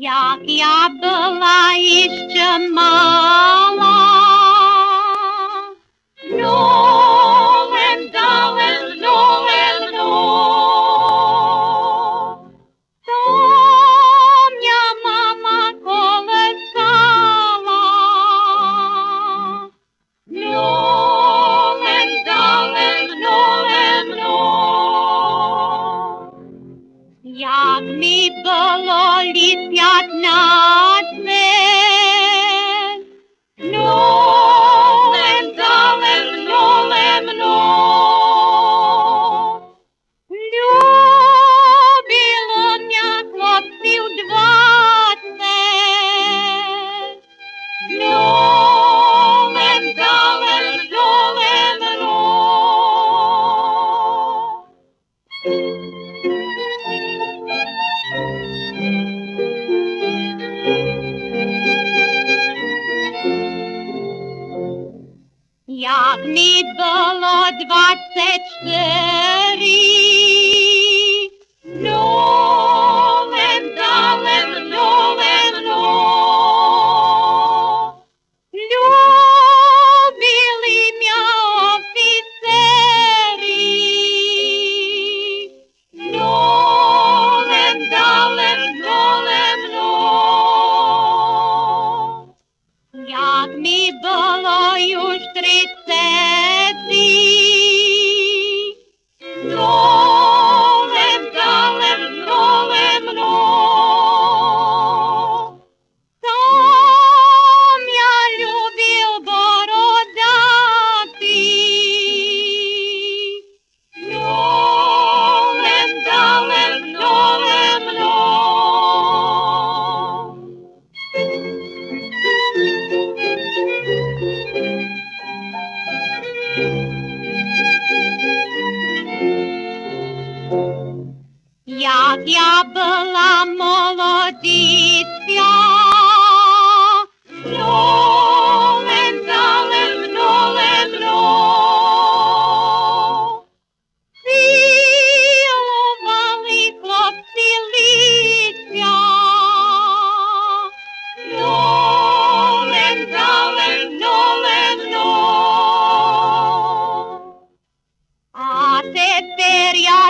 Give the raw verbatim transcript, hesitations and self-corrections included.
Як я была іщы мала, но лем далем, но лем но, то мя мама колыскала. Но лем далем, но лем но. Як ми было літ пятнадцет, но лем далем, но лем но. Любило мя хлопців двадцет, но лем далем, но лем но. Як ми было двадцет штыри, но лем далем, но лем но. Любили мя офіцери, но лем далем, но лем но. Як ми было юж тридцети, но лем далем, но лем но. То мя любив бородати, но лем далем, но лем но. Як я была молодиця, но лем далем, но лем но. Ціловали хлопці лиця, но лем далем, но лем но. А тепер я